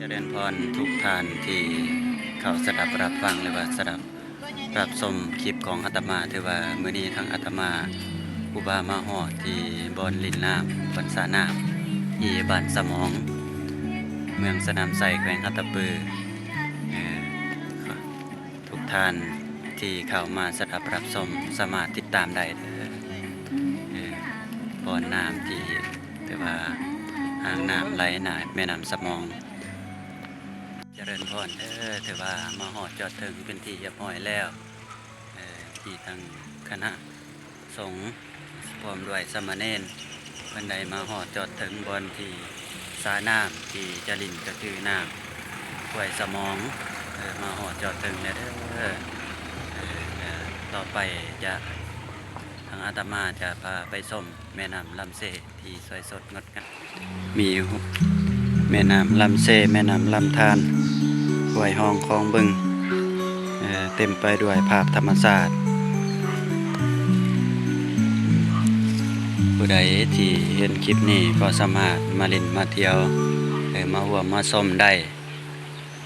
ຈະເລີນພອນທຸກທ່ານທີ່ເຂົ້າສະດັບຮັບຟັງ ຫຼືວ່າສະດັບຮັບຊົມຄລິບຂອງອາດຕະມາ. ຖືວ່າມື້ນີ້ທາງອາດຕະມາ ຄູບາມາຮອດທີ່ບ່ອນຫຼິ້ນນ້ຳ ບ່ອນສະນ້ຳ ທີ່ບ້ານສະໝອງ ເມືອງສະໜາມໄຊ ແຂວງອັດຕະປື. ເອີ ທຸກທ່ານທີ່ເຂົ້າມາສະດັບຮັບຊົມສາມາດຕິດຕາມໄດ້ເດີ. ເອີ ບ່ອນນ້ຳທີ່ ຖືວ່າຮາງນ້ຳໄຫຼໜ້າແມ່ນ້ຳສະໝອງ. ຈະເລີນພອນເດີ ຖືວ່າມາຮອດຈອດເຖິງເປັນທີ່ຮຽບຮ້ອຍແລ້ວ. ເອີ ມີທັງຄະນະສົງພ້ອມດ້ວຍສາມະເນນ ເພິ່ນໄດ້ມາຮອດຈອດເຖິງບ່ອນທີ່ສະນ້ຳທີ່ຈະຫຼິ້ນກະຄືນ້ຳຫ້ວຍສະໝອງ. ເອີ ມາຮອດຈອດເຖິງແລ້ວເດີ. ເອີ ຕໍ່ໄປຈະ ທາງອາດຕະມາຈະພາໄປຊົມແມ່ນ້ຳລຳເຊ ທີ່ສວຍສົດງົດງາມ. ມີແມ່ນ້ຳລຳເຊ ແມ່ນ້ຳລຳທານ ຫ້ວຍຮ່ອງຄອງບຶງ ເອີ ເຕັມໄປດ້ວຍພາບທຳມະຊາດ. ຜູ້ໃດທີ່ເຫັນຄລິບນີ້ກໍສາມາດມາຫຼິ້ນມາທ່ຽວ ເອີ ມາຮ່ວມມາຊົມໄດ້.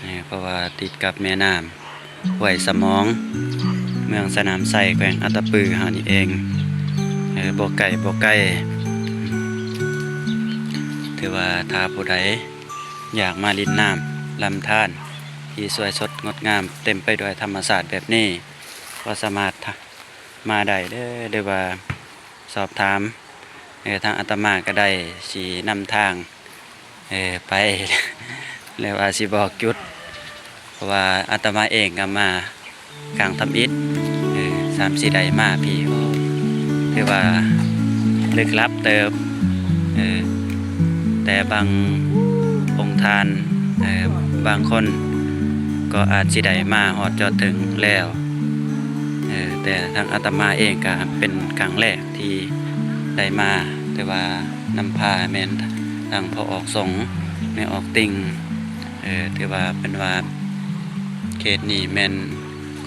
ເອີ ເພາະວ່າຕິດກັບແມ່ນ້ຳຫ້ວຍສະໝອງ ເມືອງສະໜາມໄຊ ແຂວງອັດຕະປືເຮົານີ້ເອງ. ເອີ ບໍ່ໄກ ບໍ່ໄກ. ຖືວ່າຖ້າຜູ້ໃດຢາກມາຫຼິ້ນນ້ຳລຳທານທີ່ສວຍສົດງົດງາມ ເຕັມໄປດ້ວຍທຳມະຊາດແບບນີ້ ກໍສາມາດ ມາໄດ້ເດີ ຫຼືວ່າສອບຖາມ ເອີ ທາງອາດຕະມາກໍໄດ້ ຊິນຳທາງ ເອີ ໄປ ຫຼືວ່າຊິບອກຈຸດ ເພາະວ່າອາດຕະມາເອງກໍມາຄັ້ງທຳອິດ ເອີ ສາມສີ່ໄດ້ມາພີ້. ໂອ້ ຖືວ່າລຶກລັບເຕີບ ເອີ ແຕ່ບາງອົງທ່ານ ເອີ ບາງຄົນກໍອາດຊິໄດ້ມາຮອດຈອດເຖິງແລ້ວ ເອີ ແຕ່ທາງອາດຕະມາເອງກະເປັນຄັ້ງແລກທີ່ໄດ້ມາ ຖືວ່ານຳພາແມ່ນທາງພໍ່ອອກສົງ ແມ່ອອກຕິ່ງ ເອີ ຖືວ່າເພິ່ນວ່າເຂດນີ້ແມ່ນ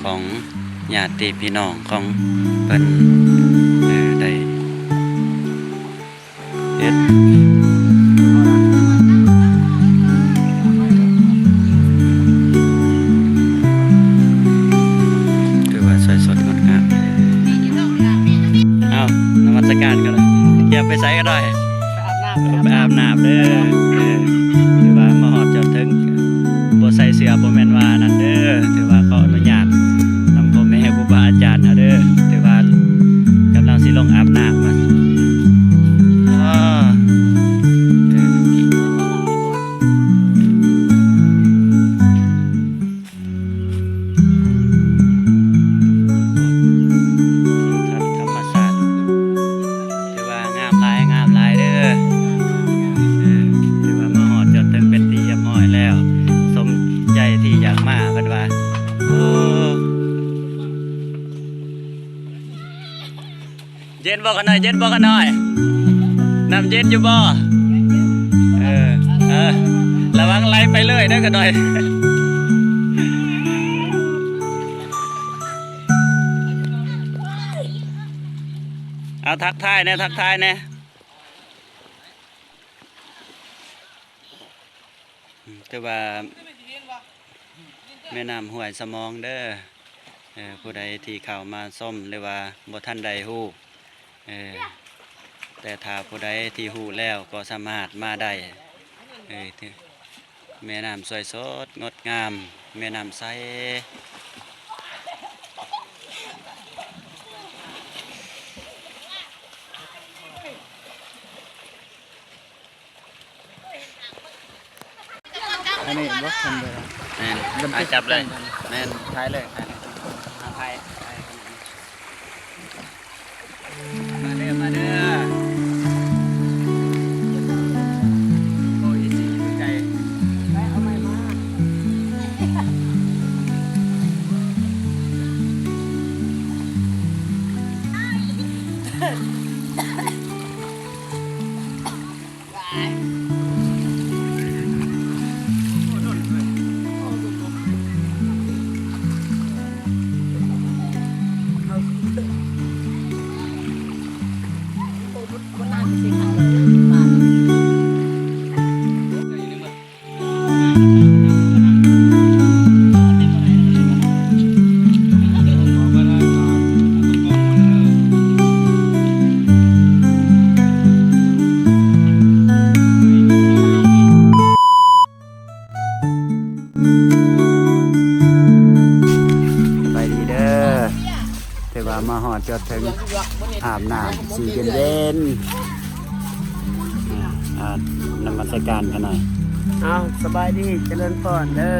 ຂອງຍາດຕິພີ່ນ້ອງຂອງເພິ່ນ ເອີ ໄດ້ ເຮັດ ຖືວ່າສວຍສົດງົດງາມ. ເອົ້າ ນະມັດສະການກັນເລີຍ. ຢ່າໄປໃສກໍໄດ້ ໄປອາບນ້ຳ ໄປອາບນ້ຳເດີ. ເອີ ຖືວ່າມາຮອດຈອດເຖິງ ບໍ່ໃສ່ເສື້ອບໍ່ແມ່ນວ່ານັ້ນເດີ. ຖືວ່າຂໍອະນຸຍາດນຳພໍ່ແມ່ຄູບາອາຈານເຮົາເດີ. ຖືວ່າກຳລັງຊິລົງອາບນ້ຳ ເອີ ທິວທັດທຳມະຊາດ ຖືວ່າງາມຫຼາຍ ງາມຫຼາຍເດີ. ເອີ ຖືວ່າມາຮອດຈອດເຖິງເປັນທີ່ຮຽບຮ້ອຍແລ້ວ ສົມໃຈທີ່ຢາກມາ ເພິ່ນວ່າ. ໂອ້ ເຢັນບໍ່ຂະນ້ອຍ? ເຢັນບໍ່ຂະນ້ອຍ? ນ້ຳເຢັນຢູ່ບໍ່? ເອີ ເອີ ລະວັງໄຫຼໄປເລື້ອຍເດີຂະນ້ອຍ. ເອົາ ທັກທາຍແດ່ ທັກທາຍແດ່. ອືມ ແຕ່ວ່າແມ່ນ້ຳຫ້ວຍສະໝອງເດີ. ເອີ ຜູ້ໃດທີ່ເຂົ້າມາຊົມ ຫຼືວ່າບໍ່ທັນໄດ້ຮູ້ ເອີ ແຕ່ຖ້າຜູ້ໃດທີ່ຮູ້ແລ້ວກໍສາມາດມາໄດ້. ເອີ ແມ່ນ້ຳສວຍສົດງົດງາມ ແມ່ນ້ຳໃສ. ອັນນີ້ບໍ່ທັນໄດ້ ແມ່ນ ອ່າ ຈັບເລີຍ ແມ່ນ ຖ່າຍເລີຍ ຖ່າຍເລີຍ ອ່າ ຖ່າຍ ຖ່າຍ ມາເດີ ມາເດີ ໂອ້ຍ ອີ່ຊິຢູ່ໄກ ໄປເອົາໄມ້ມາ. ໂອ້ ດົນເວີຍ. ສະບາຍດີເດີ ຖືວ່າມາຮອດຈອດເຖິງ ອາບນ້ຳສີເຢັນໆ ອາ ນະມັດສະການຂະໜ້ອຍ. ເອົາ ສະບາຍດີ ຈະເລີນພອນເດີ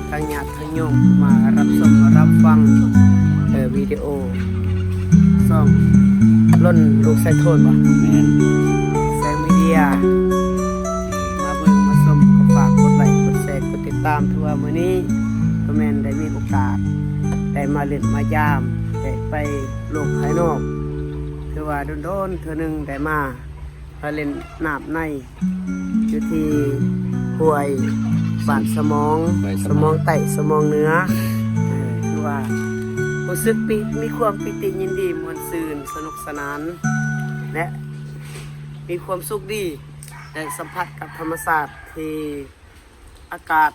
ທັງຍາດທັງໂຍມມາຮັບຊົມຮັບຟັງ ເອີ ວິດີໂອ ຊ່ອງລົນລູກຊາຍໂທນບໍ່? ແມ່ນ ແສງມີເດຍ ມາເບິ່ງມາຊົມ ກໍຝາກກົດໄລກົດແຊກົດຕິດຕາມ. ຖືວ່າມື້ນີ້ກໍແມ່ນໄດ້ມີໂອກາດໄດ້ມາຫຼິ້ນມາຢາມ ໄດ້ໄປໂລກພາຍນອກ ຖືວ່າດົນໆເທື່ອໜຶ່ງໄດ້ມາ ໄປຫຼິ້ນນ້ຳໃນ ຢູ່ທີ່ຫ້ວຍບ້ານສະໝອງ ຫ້ວຍສະໝອງ ສະໝອງໃຕ້ ສະໝອງເໜືອ ເອີ ຖືວ່າຮູ້ສຶກປີ ມີຄວາມປີຕິຍິນດີ ມ່ວນຊື່ນ ສະໜຸກສະໜານ ແລະ ມີຄວາມສຸກດີ ໄດ້ສຳຜັດກັບທຳມະຊາດທີ່ອາກາດ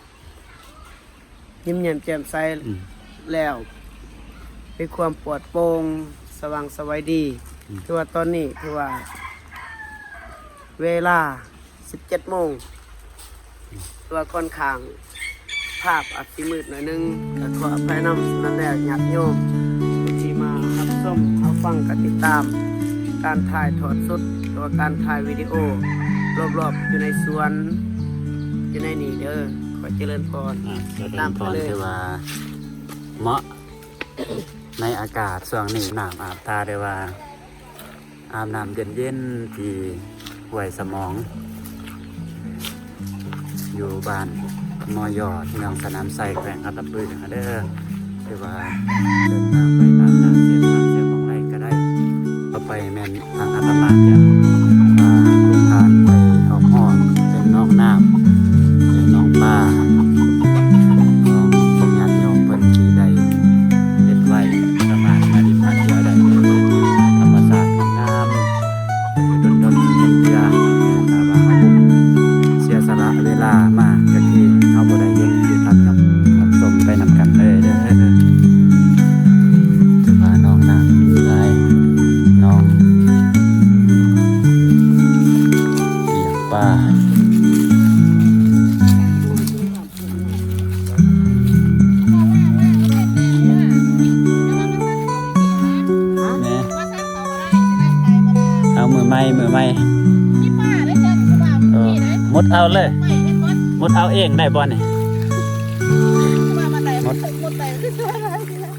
ຍິ້ມແຍ້ມແຈ່ມໃສ ອືມ ແລ້ວມີຄວາມປອດໂປ່ງ ສະຫວ່າງໄສດີ ອືມ ຖືວ່າຕອນນີ້ຖືວ່າເວລາສິບເຈັດໂມງ ຖືວ່າຂ້ອນຂ້າງພາບອາດຊິມືດໜ້ອຍໜຶ່ງ ກໍຂໍອະໄພນຳ. ສະນັ້ນແລ້ວ ຍາດໂຍມຜູ້ທີ່ມາຮັບຊົມ ຮັບຟັງ ກໍຕິດຕາມການຖ່າຍທອດສົດ ຫຼືວ່າການຖ່າຍວິດີໂອ ລອບໆຢູ່ໃນສວນ ຢູ່ໃນນີ້ເດີ ຂໍຈະເລີນພອນ. ອາ ຈະເລີນພອນ ຖືວ່າເໝາະໃນອາກາດຊ່ວງນີ້ ນ້ຳອາບຕາ ຫຼືວ່າອາບນ້ຳເຢັນໆ ທີ່ຫ້ວຍສະໝອງ ຢູ່ບ້ານມໍຢໍ ເມືອງສະໜາມໄຊ ແຂວງອັດຕະປືເດີ. ຖືວ່າເດີນທາງໄປຕາມນ້ຳເຊບນ້ຳເຊບຂອງໄດ້ກໍໄດ້ ຕໍ່ໄປແມ່ນທາງອັດຕະມາດຈະພາລູກທ່ານໄປເອົາຮອດເປັນໜອງນ້ຳ ເປັນໜອງປາ ຂອງຍາດໂຍມເພິ່ນທີ່ໄດ້ເຮັດໄວ້ ສາມາດມາດິບມາທ່ຽວໄດ້ ທຳມະຊາດງາມໆ ດົນໆເທື່ອ ຖ້າວ່າເຮົາເສຍສະຫຼະເວລາມາ ກໍຄືເຮົາບໍ່ໄດ້ເຫັນທິວທັດກັບຮັບຊົມໄປນຳກັນເລີຍເດີ. ຖືວ່າໜອງນ້ຳມີຫຼາຍໜອງ ລ້ຽງປາ. ເອົາ ມືໃໝ່ ມືໃໝ່ ເອີ ມຸດເອົາເລີຍ ມຸດເອົາເອງໄດ້ບໍ່ນີ້? ມຸດ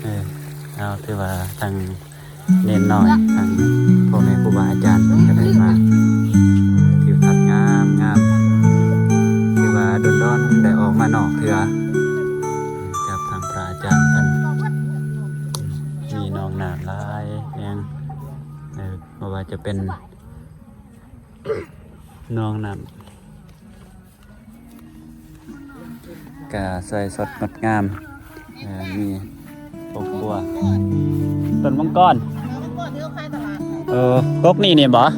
ເອີ ເອົາ ຖືວ່າທາງ ເນນນ້ອຍ ທາງພໍ່ແມ່ຄູບາອາຈານເພິ່ນກໍໄດ້ມາ ທິວທັດງາມໆ ທີ່ວ່າດົນໆໄດ້ອອກມານອກເທື່ອ ກັບທາງພະອາຈານເພິ່ນ ມີໜອງນ້ຳຫຼາຍແຮງ ເອີ ບໍ່ວ່າຈະເປັນໜອງນ້ຳ ກະສວຍສົດງົດງາມ ເອີ ມີກົກບົວ ຕົ້ນມັງກອນ ເອີ ກົກນີ້ນີ້ບໍ່?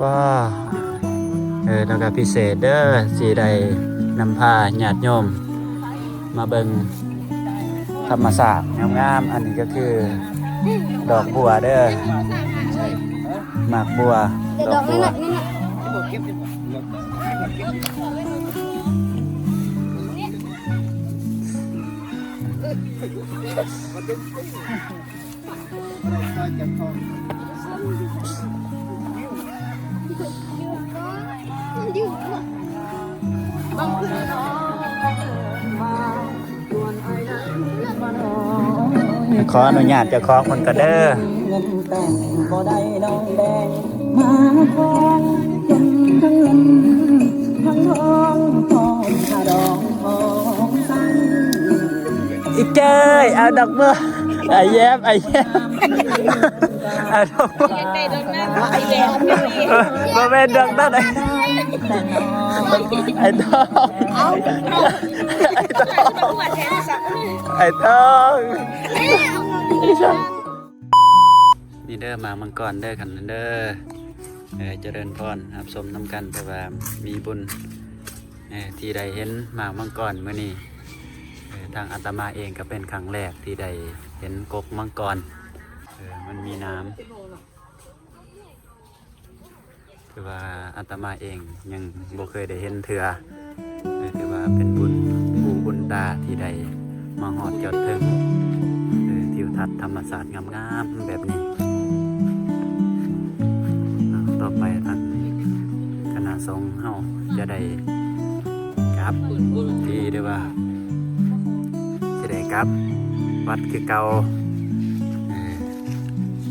ປ້າ ເອີ ແລ້ວກະພິເສດເດີ ຊິໄດ້ນຳພາຍາດໂຍມມາເບິ່ງ ທຳມະຊາດງາມໆ ອັນນີ້ກໍຄືດອກບົວເດີ ໝາກບົວ ດອກບົວ ຂໍອະນຸຍາດເຈົ້າຂອງເພິ່ນກ່ອນເດີ. ອີເຈ້ຍ ເອົາດອກເບີ ອາແຍບ ອາແຍບ ເອົາດອກເບີ ຢາກໄດ້ດອກນັ້ນ ອາແຍບ ເອີ ບໍ່ແມ່ນດອກນັ້ນ ໄອ້ທອງ ເອົາ ໄອ້ທອງ ໄອ້ທອງ ນີ້ເດີ ໝາກມັງກອນເດີ ຄັນນັ້ນເດີ ເອີ ຈະເລີນພອນ ຮັບຊົມນຳກັນ ເພາະວ່າມີບຸນ ເອີ ເອີ ທີ່ໄດ້ເຫັນໝາກມັງກອນມື້ນີ້. ເອີ ທາງອາດຕະມາເອງກໍເປັນຄັ້ງແລກທີ່ໄດ້ເຫັນກົກມັງກອນ. ເອີ ມັນມີໜາມ. ຖືວ່າອາດຕະມາເອງຍັງບໍ່ເຄີຍໄດ້ເຫັນເທື່ອ. ເອີ ຖືວ່າເປັນບຸນຫູບຸນຕາທີ່ໄດ້ມາຮອດຈອດເຖິງ ເອີ ທິວທັດທຳມະຊາດງາມໆແບບນີ້. ຕໍ່ໄປທາງຄະນະສົງເຮົາຈະໄດ້ກັບທີ່ ຫຼືວ່າຈະໄດ້ກັບວັດຄືເກົ່າ. ເອີ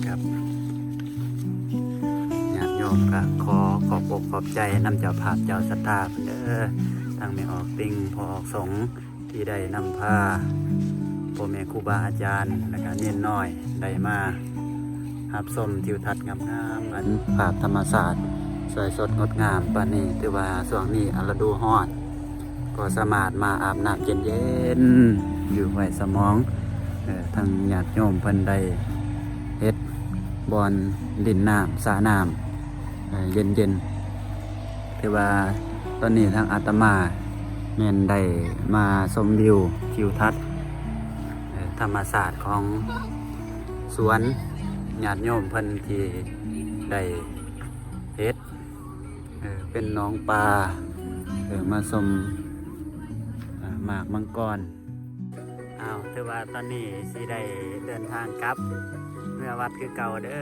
ກັບຍາດໂຍມກໍຂໍຂອບອົກຂອບໃຈນຳເຈົ້າພາບເຈົ້າສັດທາເພິ່ນເດີ ທັງແມ່ອອກຕິ່ງ ພໍ່ອອກສົງ ທີ່ໄດ້ນຳພາພໍ່ແມ່ຄູບາອາຈານ ແລະກະເນນນ້ອຍ ໄດ້ມາຮັບຊົມທິວທັດງາມໆ ອັນພາບທຳມະຊາດສວຍສົດງົດງາມປານນີ້. ຖືວ່າຊ່ວງນີ້ ອາ ລະດູຮ້ອນ ກໍສາມາດມາອາບນ້ຳເຢັນໆ ຢູ່ຫ້ວຍສະໝອງ. ເອີ ທາງຍາດໂຍມເພິ່ນໄດ້ເຮັດບ່ອນຫຼິ້ນນ້ຳ ສະນ້ຳ ເອີ ເຢັນໆ. ຖືວ່າຕອນນີ້ທາງອາດຕະມາແມ່ນໄດ້ມາຊົມວິວທິວທັດ ເອີ ທຳມະຊາດຂອງສວນຍາດໂຍມເພິ່ນທີ່ໄດ້ເຮັດ ເອີ ເປັນໜອງປາ ເອີ ມາຊົມ ເອີ ໝາກມັງກອນ. ອ້າວ ຖືວ່າຕອນນີ້ຊິໄດ້ເດີນທາງກັບເມືອວັດຄືເກົ່າເດີ.